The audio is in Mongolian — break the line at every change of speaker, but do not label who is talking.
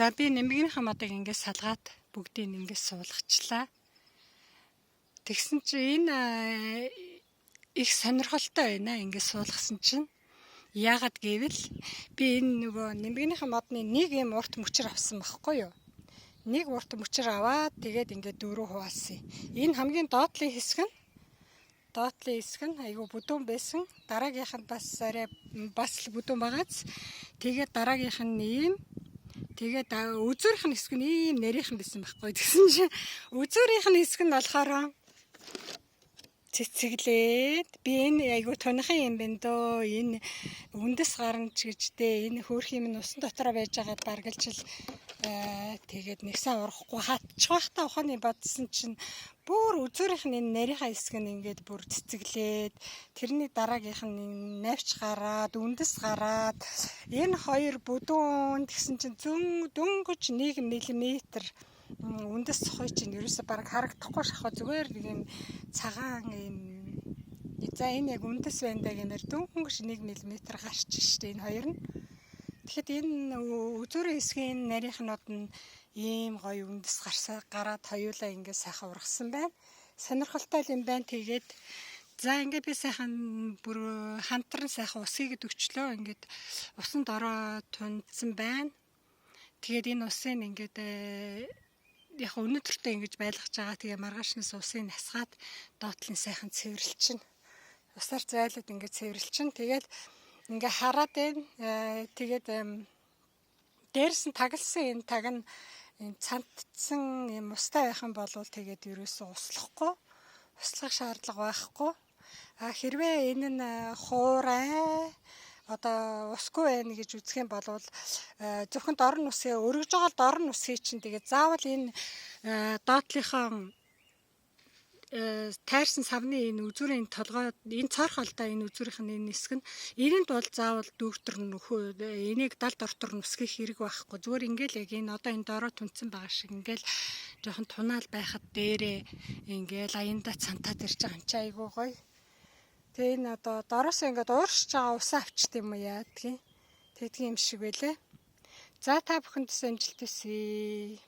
За, би нимгэнийхэн модыг ингээд салгаад бүгдийг ингээд суулгачлаа. Тэгсэн чинь энэ их сонирхолтой байна, ингээд суулгасан чинь. Яагаад гэвэл би энэ нөгөө нимгэнийхэн модны нэг юм урт мөчөр авсан байхгүй юу? Нэг урт мөчөр аваад, тэгээд ингээд дөрөв хуваасан. Энэ хамгийн доотлын хэсэг нь, доотлын хэсэг нь айгүй бүдүүн байсан. Дараагийнх нь бас арай бас л бүдүүн байгааз. Тэгээд дараагийнх нь ийм. Тэгээд үзүүрийнх нь хэсэг нь ийм нарийнхан байсан байхгүй. Тэгсэн чинь үзүүрийнх нь хэсэг нь болохоор цэцэглээд, би энэ айгүй туныхан юм байна дөө. Энэ үндэс гарна ч гэж дээ. Энэ хөөрх юм нь усан дотроо байж байгаад баргалж л тэгээд нэг сайн урахгүй хатчих байхдаа ухааны бодсон чинь бүр үзүүрийнх нь энэ нарийнхаа хэсэг нь ингээд бүр цэцэглээд, тэрний дараагийнх нь навч гараад, үндэс гараад, энэ хоёр бүдүүн. Тэгсэн чинь зөн дөнгөж 1 мм үндэс цохой чинь ерөөсө бараг харагдахгүй шахаа, зүгээр нэг юм цагаан юм, за, энэ яг үндэс байна даа гэмээр дөнгөж 1 мм гарч штэ энэ хоёр нь. Тэгэхэд энэ үзүүрийн хэсгийн нарийнхнууд нь ийм гоё үндэс гарсаа гараад хоёулаа ингээд сайхан ургасан байна. Сонирхолтой юм байна. Тэгээд за, ингээд би сайхан бүр хантран сайхан ус хийгээд өчлөө. Ингээд усанд ороо тундсан байна. Тэгээд энэ усын ингээд яг өнөөдөртөө ингэж байлгаж байгаа. Тэгээ маргаашнаас усыг насгаад доотлын сайхан цэвэрлчин. Усаар зайлаад ингээд цэвэрлчин. Тэгээд ингээ хараад байна. Тэгээд дээрс нь тагалсан энэ таг нь энэ цантцсан юм устай байх юм бол тэгээд ерөөсөө услахгүй. Услах шаардлага байхгүй. А хэрвээ энэ нь хуурай, одоо усгүй байна гэж үзэх юм бол зөвхөн дор нь усыг өргөж байгаа, дор нь усыг чинь тэгээд заавал энэ доотлынхоо тайрсан савны энэ үзүүрийн толгой, энэ цоорхолдоо энэ үзүүрийнх нь энэ хэсэг нь, энэнд бол заавал дүүртэр нөхөө энийг далд ортор нүсгэх хэрэг байхгүй. Зүгээр ингээл яг энэ одоо энэ дороо түнцэн байгаа шиг ингээл жоохон тунаал байхад дээрээ ингээл аянда цантаад ирж байгаа юм чи айгуу гоё. Тэгээ энэ одоо дороосоо ингээд ууршиж байгаа усаа авчт юм уу, яадгийг. Тэгдэг юм шиг байлээ. За, та бүхэнд амжилт хүсье.